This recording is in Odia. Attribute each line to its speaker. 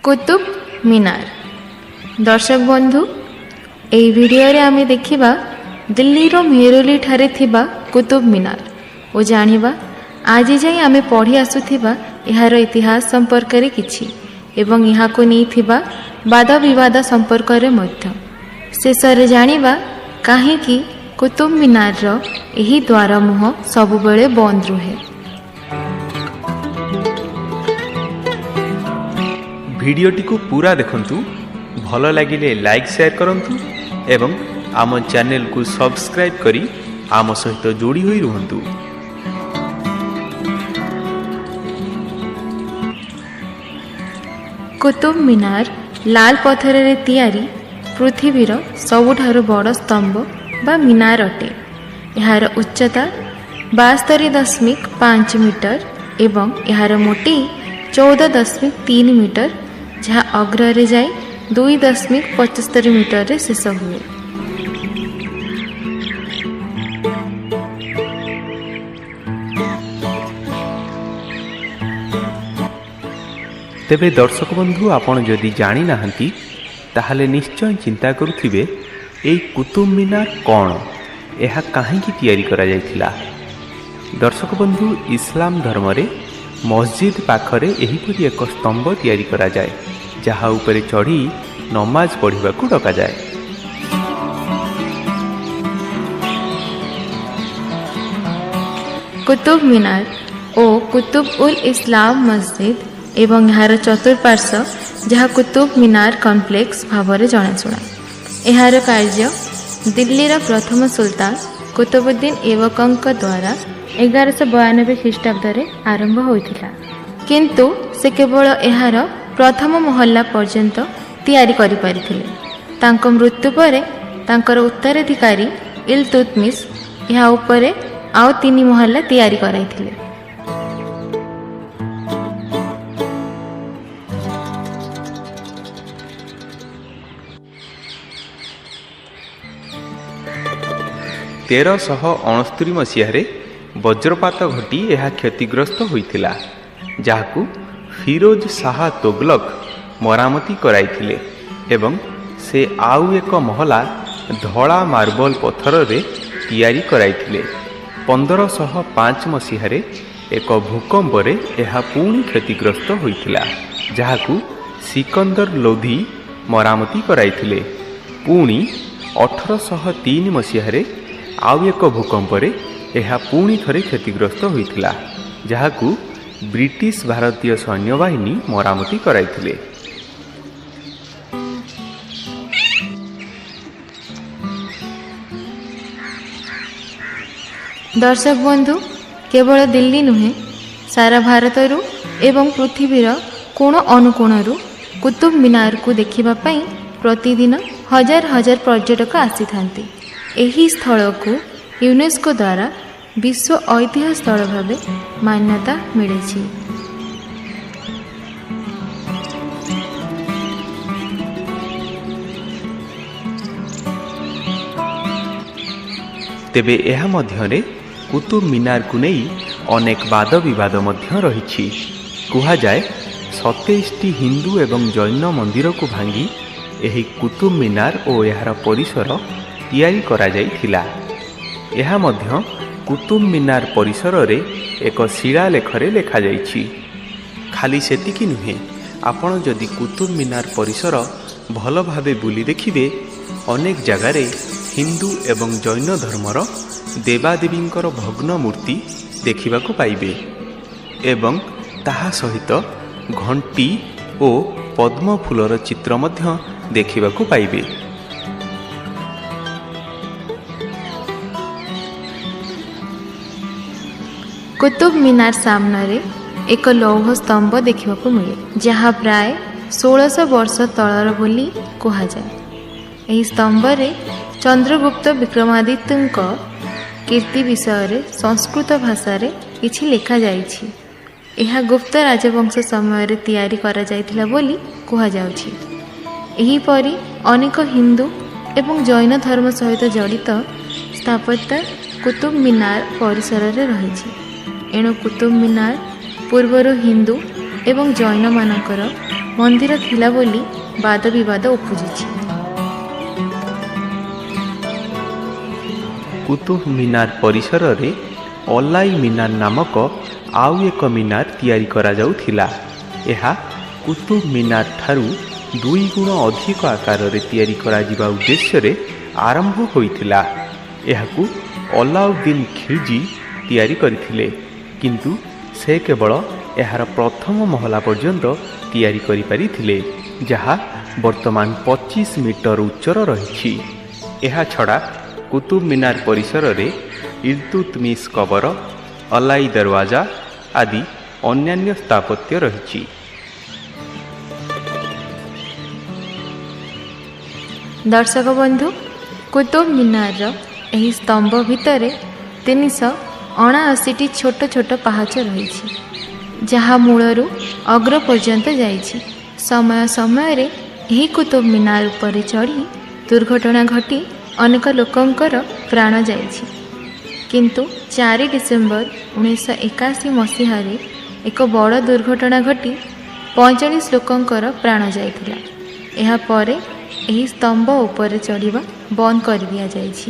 Speaker 1: କୁତୁବ ମିନାର। ଦର୍ଶକ ବନ୍ଧୁ, ଏହି ଭିଡ଼ିଓରେ ଆମେ ଦେଖିବା ଦିଲ୍ଲୀର ମେହରୌଲି ଠାରେ ଥିବା କୁତୁବ ମିନାର ଓ ଜାଣିବା ଆଜି ଯାଏଁ ଆମେ ପଢ଼ି ଆସୁଥିବା ଏହାର ଇତିହାସ ସମ୍ପର୍କରେ କିଛି ଏବଂ ଏହାକୁ ନେଇଥିବା ବାଦ ବିବାଦ ସମ୍ପର୍କରେ ମଧ୍ୟ। ଶେଷରେ ଜାଣିବା କାହିଁକି କୁତୁବ ମିନାରର ଏହି ଦ୍ୱାର ମୁହଁ ସବୁବେଳେ ବନ୍ଦ ରୁହେ।
Speaker 2: ଭିଡ଼ିଓଟିକୁ ପୁରା ଦେଖନ୍ତୁ। ଭଲ ଲାଗିଲେ ଲାଇକ୍, ସେୟାର କରନ୍ତୁ ଏବଂ ଆମ ଚ୍ୟାନେଲକୁ ସବସ୍କ୍ରାଇବ୍ କରି ଆମ ସହିତ ଯୋଡ଼ି ହୋଇ ରୁହନ୍ତୁ।
Speaker 1: କୁତୁବ ମିନାର ଲାଲ ପଥରରେ ତିଆରି ପୃଥିବୀର ସବୁଠାରୁ ବଡ଼ ସ୍ତମ୍ଭ ବା ମିନାର ଅଟେ। ଏହାର ଉଚ୍ଚତା 72.5 ମିଟର ଏବଂ ଏହାର ମୋଟେଇ 14.3 ମିଟର, ଯାହା ଅଗ୍ରରେ ଯାଇ 2.75 ମିଟରରେ ଶେଷ ହୁଏ।
Speaker 2: ତେବେ ଦର୍ଶକ ବନ୍ଧୁ, ଆପଣ ଯଦି ଜାଣିନାହାନ୍ତି ତାହେଲେ ନିଶ୍ଚୟ ଚିନ୍ତା କରୁଥିବେ ଏଇ କୁତୁବ ମିନାର କ'ଣ, ଏହା କାହିଁକି ତିଆରି କରାଯାଇଥିଲା। ଦର୍ଶକ ବନ୍ଧୁ, ଇସଲାମ ଧର୍ମରେ ମସଜିଦ ପାଖରେ ଏହିପରି ଏକ ସ୍ତମ୍ଭ ତିଆରି କରାଯାଏ, ଯାହା ଉପରେ ଚଢ଼ି ନମାଜ ପଢ଼ିବାକୁ ଡକାଯାଏ।
Speaker 1: କୁତୁବ ମିନାର ଓ କୁତୁବ ଉଲ୍ ଇସଲାମ ମସଜିଦ ଏବଂ ଏହାର ଚତୁଃପାର୍ଶ୍ୱ, ଯାହା କୁତୁବ ମିନାର କମ୍ପ୍ଲେକ୍ସ ଭାବରେ ଜଣାଶୁଣା, ଏହାର କାର୍ଯ୍ୟ ଦିଲ୍ଲୀର ପ୍ରଥମ ସୁଲତାନ କୁତୁବୁଦ୍ଦିନ ଐବକଙ୍କ ଦ୍ୱାରା 1192 ଖ୍ରୀଷ୍ଟାବ୍ଦରେ ଆରମ୍ଭ ହୋଇଥିଲା। କିନ୍ତୁ ସେ କେବଳ ଏହାର ପ୍ରଥମ ମହଲ୍ଲା ପର୍ଯ୍ୟନ୍ତ ତିଆରି କରିପାରିଥିଲେ। ତାଙ୍କ ମୃତ୍ୟୁ ପରେ ତାଙ୍କର ଉତ୍ତରାଧିକାରୀ ଇଲତୁତମିଶ ଏହା ଉପରେ ଆଉ ତିନି ମହଲ୍ଲା ତିଆରି କରାଇଥିଲେ।
Speaker 2: 1369 ମସିହାରେ ବଜ୍ରପାତ ଘଟି ଏହା କ୍ଷତିଗ୍ରସ୍ତ ହୋଇଥିଲା, ଯାହାକୁ ଫିରୋଜ ଶାହା ତୋଗଲକ ମରାମତି କରାଇଥିଲେ ଏବଂ ସେ ଆଉ ଏକ ମହଲା ଧଳା ମାର୍ବଲ ପଥରରେ ତିଆରି କରାଇଥିଲେ। 1505 ମସିହାରେ ଏକ ଭୂକମ୍ପରେ ଏହା ପୁଣି କ୍ଷତିଗ୍ରସ୍ତ ହୋଇଥିଲା, ଯାହାକୁ ସିକନ୍ଦର ଲୋଧି ମରାମତି କରାଇଥିଲେ। ପୁଣି 1803 ମସିହାରେ ଆଉ ଏକ ଭୂକମ୍ପରେ ଏହା ପୁଣି ଥରେ କ୍ଷତିଗ୍ରସ୍ତ ହୋଇଥିଲା, ଯାହାକୁ ବ୍ରିଟିଶ ଭାରତୀୟ ସୈନ୍ୟବାହିନୀ ମରାମତି କରାଇଥିଲେ।
Speaker 1: ଦର୍ଶକ ବନ୍ଧୁ, କେବଳ ଦିଲ୍ଲୀ ନୁହେଁ, ସାରା ଭାରତରୁ ଏବଂ ପୃଥିବୀର କୋଣ ଅନୁକୋଣରୁ କୁତୁବ ମିନାରକୁ ଦେଖିବା ପାଇଁ ପ୍ରତିଦିନ ହଜାର ହଜାର ପର୍ଯ୍ୟଟକ ଆସିଥାନ୍ତି। ଏହି ସ୍ଥଳକୁ ୟୁନେସ୍କୋ ଦ୍ୱାରା ବିଶ୍ୱ ଐତିହ୍ୟ ସ୍ଥଳ ଭାବେ ମାନ୍ୟତା ମିଳିଛି।
Speaker 2: ତେବେ ଏହା ମଧ୍ୟରେ କୁତୁବ ମିନାରକୁ ନେଇ ଅନେକ ବାଦ ବିବାଦ ମଧ୍ୟ ରହିଛି। କୁହାଯାଏ 27ଟି ହିନ୍ଦୁ ଏବଂ ଜୈନ ମନ୍ଦିରକୁ ଭାଙ୍ଗି ଏହି କୁତୁବ ମିନାର ଓ ଏହାର ପରିସର ତିଆରି କରାଯାଇଥିଲା। ଏହା ମଧ୍ୟ କୁତୁବ ମିନାର ପରିସରରେ ଏକ ଶିଳାଲେଖରେ ଲେଖାଯାଇଛି। ଖାଲି ସେତିକି ନୁହେଁ, ଆପଣ ଯଦି କୁତୁବ ମିନାର ପରିସର ଭଲ ଭାବେ ବୁଲି ଦେଖିବେ, ଅନେକ ଜାଗାରେ ହିନ୍ଦୁ ଏବଂ ଜୈନ ଧର୍ମର ଦେବାଦେବୀଙ୍କର ଭଗ୍ନ ମୂର୍ତ୍ତି ଦେଖିବାକୁ ପାଇବେ ଏବଂ ତାହା ସହିତ ଘଣ୍ଟି ଓ ପଦ୍ମ ଫୁଲର ଚିତ୍ର ମଧ୍ୟ ଦେଖିବାକୁ ପାଇବେ।
Speaker 1: କୁତୁବ ମିନାର ସାମ୍ନାରେ ଏକ ଲୌହ ସ୍ତମ୍ଭ ଦେଖିବାକୁ ମିଳେ, ଯାହା ପ୍ରାୟ 1600 ବର୍ଷ ତଳର ବୋଲି କୁହାଯାଏ। ଏହି ସ୍ତମ୍ଭରେ ଚନ୍ଦ୍ରଗୁପ୍ତ ବିକ୍ରମାଦିତ୍ୟଙ୍କ କୀର୍ତ୍ତି ବିଷୟରେ ସଂସ୍କୃତ ଭାଷାରେ କିଛି ଲେଖାଯାଇଛି। ଏହା ଗୁପ୍ତ ରାଜବଂଶ ସମୟରେ ତିଆରି କରାଯାଇଥିଲା ବୋଲି କୁହାଯାଉଛି। ଏହିପରି ଅନେକ ହିନ୍ଦୁ ଏବଂ ଜୈନ ଧର୍ମ ସହିତ ଜଡ଼ିତ ସ୍ଥାପତ୍ୟ କୁତୁବ ମିନାର ପରିସରରେ ରହିଛି। ଏଣୁ କୁତୁବ ମିନାର ପୂର୍ବରୁ ହିନ୍ଦୁ ଏବଂ ଜୈନମାନଙ୍କର ମନ୍ଦିର ଥିଲା ବୋଲି ବାଦ ବିବାଦ ଉପୁଜିଛି।
Speaker 2: କୁତୁବ ମିନାର ପରିସରରେ ଅଲାଇ ମିନାର ନାମକ ଆଉ ଏକ ମିନାର ତିଆରି କରାଯାଉଥିଲା। ଏହା କୁତୁବ ମିନାର ଠାରୁ 2 ଗୁଣ ଅଧିକ ଆକାରରେ ତିଆରି କରାଯିବା ଉଦ୍ଦେଶ୍ୟରେ ଆରମ୍ଭ ହୋଇଥିଲା। ଏହାକୁ ଅଲାଉଦ୍ଦିନ ଖିଲଜି ତିଆରି କରିଥିଲେ, କିନ୍ତୁ ସେ କେବଳ ଏହାର ପ୍ରଥମ ମହଲା ପର୍ଯ୍ୟନ୍ତ ତିଆରି କରିପାରିଥିଲେ, ଯାହା ବର୍ତ୍ତମାନ 25 ମିଟର ଉଚ୍ଚର ରହିଛି। ଏହାଛଡ଼ା କୁତୁବ ମିନାର ପରିସରରେ ଇଲତୁତମିଶ କବର, ଅଲାଇ ଦରୱାଜା ଆଦି ଅନ୍ୟାନ୍ୟ ସ୍ଥାପତ୍ୟ ରହିଛି।
Speaker 1: ଦର୍ଶକ ବନ୍ଧୁ, କୁତୁବ ମିନାରର ଏହି ସ୍ତମ୍ଭ ଭିତରେ 379ଟି ଛୋଟ ଛୋଟ ପାହାଚ ରହିଛି, ଯାହା ମୂଳରୁ ଅଗ୍ର ପର୍ଯ୍ୟନ୍ତ ଯାଇଛି। ସମୟ ସମୟରେ ଏହି କୁତୁବ ମିନାର ଉପରେ ଚଢ଼ି ଦୁର୍ଘଟଣା ଘଟି ଅନେକ ଲୋକଙ୍କର ପ୍ରାଣ ଯାଇଛି। କିନ୍ତୁ 4 ଡିସେମ୍ବର 1981 ମସିହାରେ ଏକ ବଡ଼ ଦୁର୍ଘଟଣା ଘଟି 45 ଲୋକଙ୍କର ପ୍ରାଣ ଯାଇଥିଲା। ଏହାପରେ ଏହି ସ୍ତମ୍ଭ ଉପରେ ଚଢ଼ିବା ବନ୍ଦ କରିଦିଆଯାଇଛି।